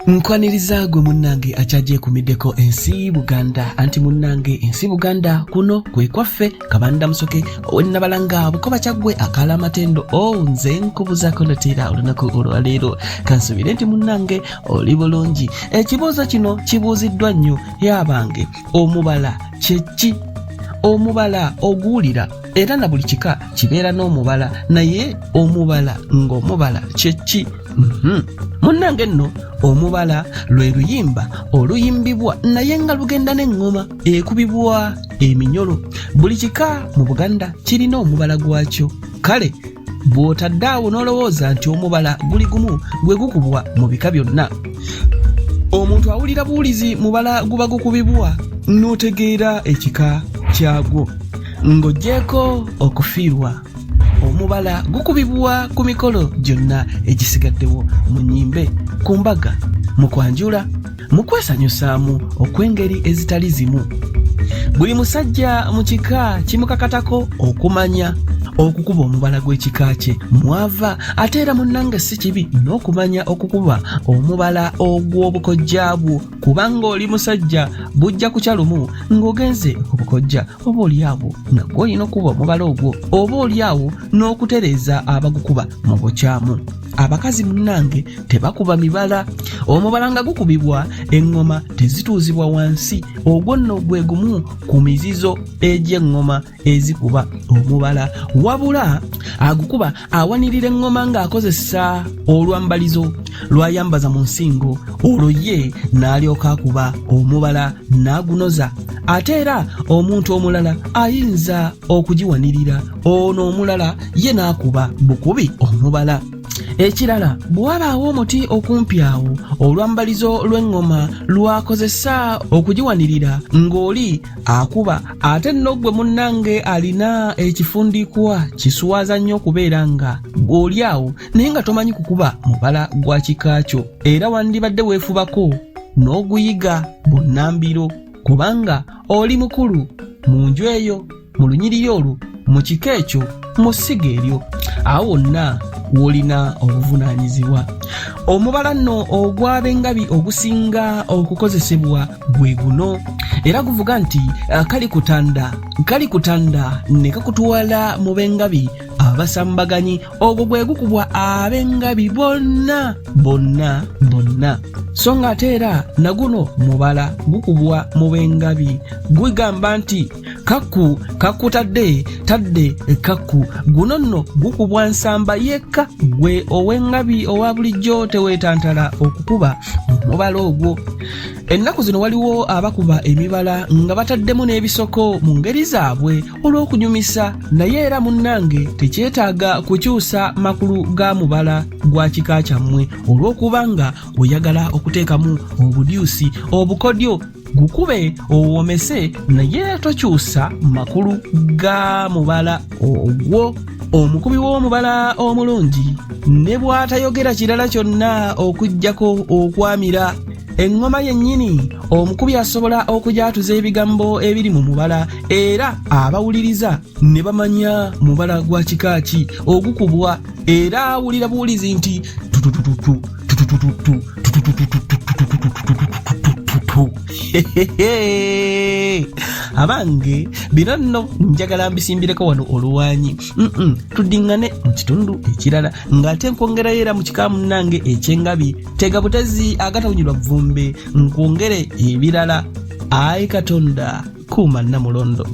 Nkwaniriza gwe munnange akyagyekumiddeko ensi Buganda, anti munnange ensi Buganda kuno kwe kwaffe. Kabanda Musoke owennabalanga Bukoba Kyaggwe akaala amatendo. O nze nkubuzaako nateera olunaku olwaleero, kansubire nti munnange oli bulungi. Ekibuuzo kino kibuuziddwa nnyo yabange, omubala kyeki? Omubala oguwulira, era na buli kika kibeera n'omubala, naye omubala ng'omubala kyeki? Munnange nno omubala lwe luyimba oluyimbibwa naye nga lugenda n'eŋŋoma ekubibwa eminyolo. Buli kika mu Buganda kirina omubala gwakyo. Kale bw'otadde awo n'olowooza nti omubala guli gumu gwe gukubwa mu bika byonna, omuntu awulira buwulizi mubala guba gukubibwa n'otegeera ekika kyagwo. Ng'oggyeko okufiirwa, omubala gukubibwa ku mikolo gyonna egisigaddewo, mu nnyimbe, ku mbaga, mu kwanjula, mu kwesanyusaamu okw'engeri ezitali zimu. Buli musajja mu kika kimukakatako okumanya okukuba omubala gw'ekika kye mwava. Ate era munnange si kibi n'okumanya okukuba omubala ogw'obukojja bwo, kubanga oli musajja bujja kukya lumu ng'ogenze ku bukojja, oba oli awo nga gw'olina okukuba omubala ogwo, oba oli awo n'okutereeza abagukuba mu bukyamu. Abakazi munnange tebakuba mibala. Omubala nga gukubibwa, eŋŋoma tezituuzibwa wansi. Ogwo nno gwe gumu ku mizizo egy'eŋŋoma ezikuba omubala. Wabula agukuba awanirira eŋŋoma ng'akozesa olwambalizo lw'ayambaza mu nsingo, olwo ye n'alyoka akuba omubala n'agunoza. Ate era omuntu omulala ayinza okugiwanirira, ono omulala ye n'akuba bukubi omubala. Ekirala, bwe wabaawo omuti okumpi awo, olwambalizo lw'eŋŋoma lwakozesa okugiwanirira ng'oli akuba. Ate nno ggwe munnange alina ekifundikwa, kiswaza nnyo okubeera nga oli awo naye nga tomanyi kukuba mubala gwa kika kyo. Era wandibadde weefubako n'oguyiga bunnambiro, kubanga oli mukulu mu nju eyo, mu lunyiriri olwo, mu kika ekyo, mu ssiga eryo, awo wonna w'olina obuvunaanyizibwa. Omubala nno ogw'ab'engabi ogusinga okukozesebwa gwe guno, era guvuga nti kali kutanda, kali kutanda ne kakutwala mu b'engabi abasambaganyi. Ogwo gwe gukubwa ab'engabi bonna bonna bonna. So nga ate era naguno mubala gukubwa mu b'engabi, gugamba nti kakku kakkutadde tadde kakku. Guno nno gukubwa nsamba yekka. Gwe ow'engabi owa bulijjo teweetantala okukuba omubala ogwo. Ennaku zino waliwo abakuba emibala nga bataddemu n'ebisoko mu ngeri zaabwe olw'okunyumisa, naye era munnange tekyetaaga kukyusa makulu ga mubala gwa kika kyammwe olw'okuba nga oyagala okuteekamu obudyusi obukodyo. Gukube owoomese, naye tokyusa makulu ga mubala ogwo. Omukubi w'omubala omulungi ne bw'atayogera kirala kyonna okuggyako okwamira eŋŋoma yennyini, omukubi asobola okugyatuza ebigambo ebiri mu mubala, era abawuliriza ne bamanya mubala gwa kika ki ogukubwa. Era awulira buwulizi nti tututututu tututututu tutututututututututututututu. Abange, bino nno njagala mbisimbireko wano oluwanyi, tuddiŋŋane mu kitundu ekirala ng'ate nkwongerayo era mu kika munnange ekyengabi. Tega butezi agatawunyirwa vvumbe, nkwongere ebirala. Ayi Katonda, kuuma Nnamulondo.